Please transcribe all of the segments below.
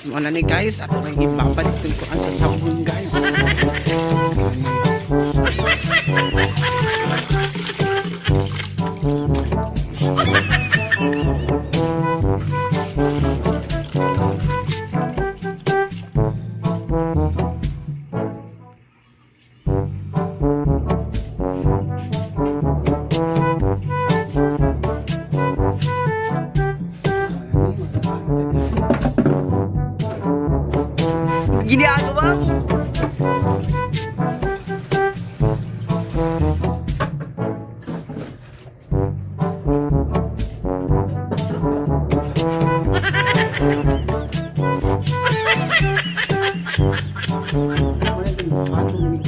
Mo na ni guys, ato nang ibabad itong kuan sa sabon, guys. Ginagawa mo. Mo na itong bato ni.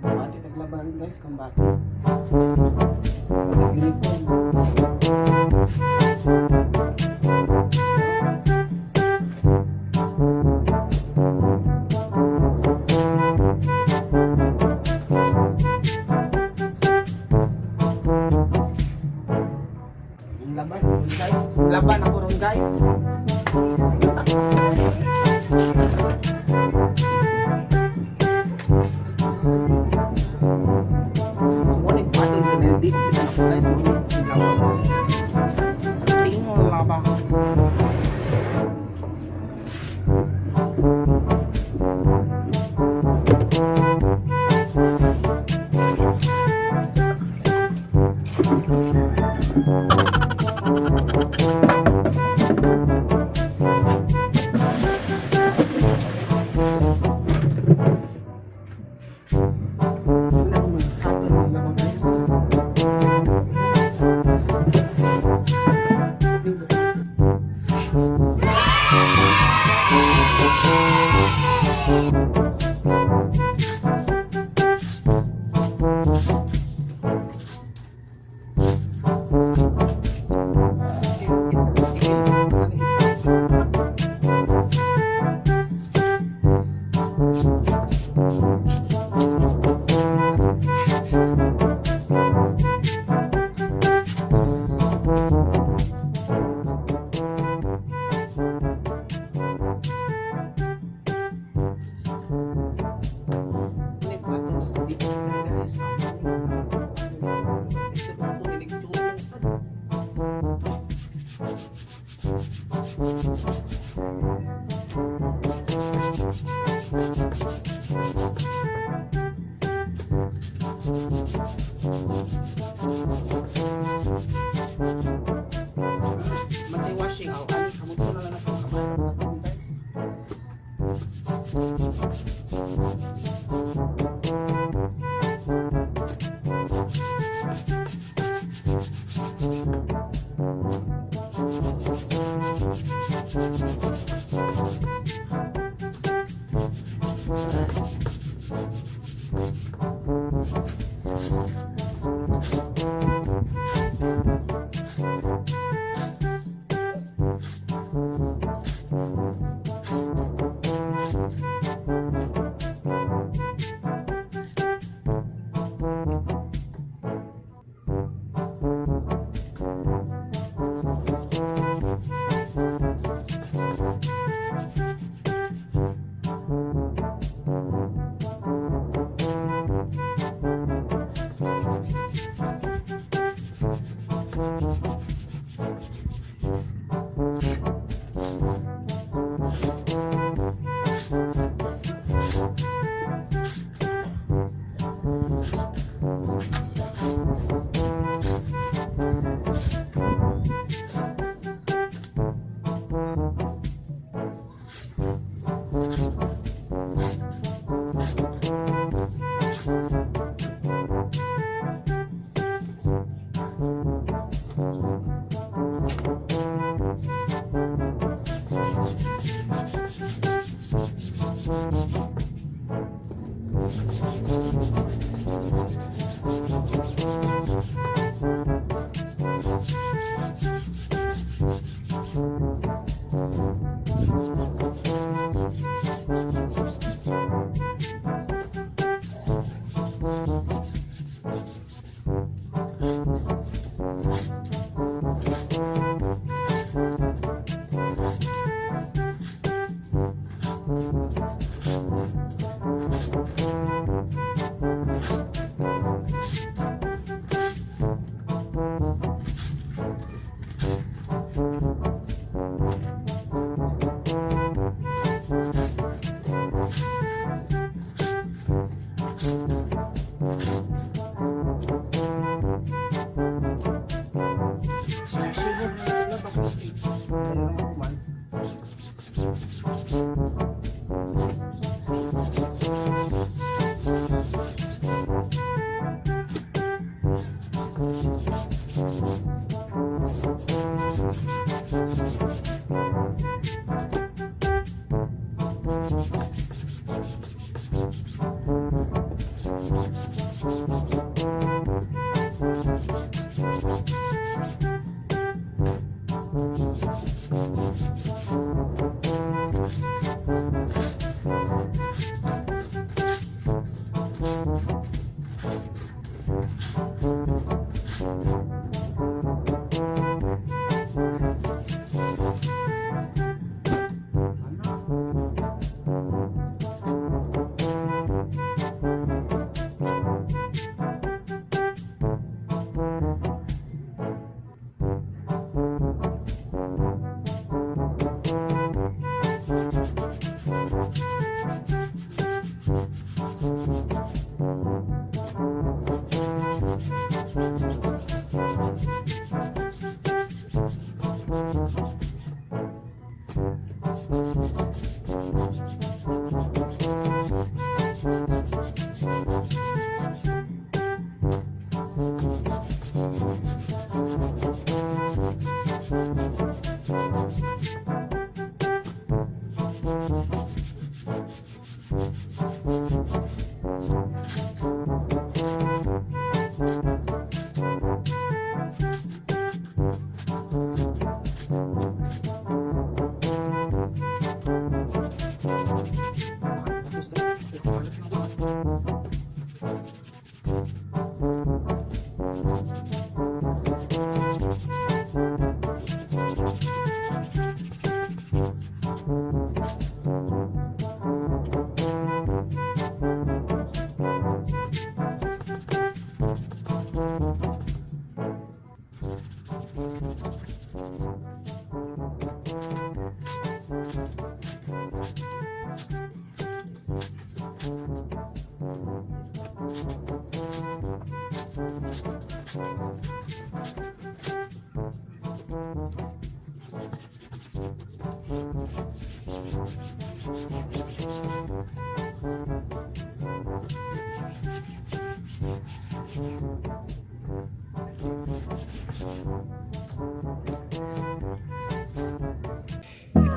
Bati taglaban, guys, kambati. Nag-uniform. Laban, guys. Laban ako ron, guys. So, mo ni battle ka na, di ko pitan ako, guys. Mo ni laban. Tingo laba. Wala akong mga hatol ng laba, guys. Guys. Sa bato ni nag sad. Matay washing aw ani kamot ko na lang ako kamay ko, guys.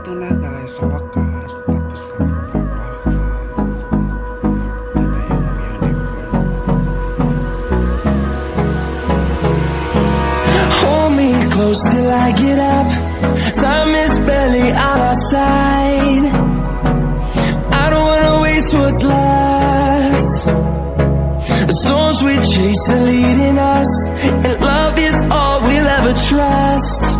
Ito na, guys, sa wakas, tapos kami papahan. Ito na yung uniform. Hold me close till I get up. Time is barely on our side. I don't wanna waste what's left. The storms we chase are leading us, and love is all we'll ever trust.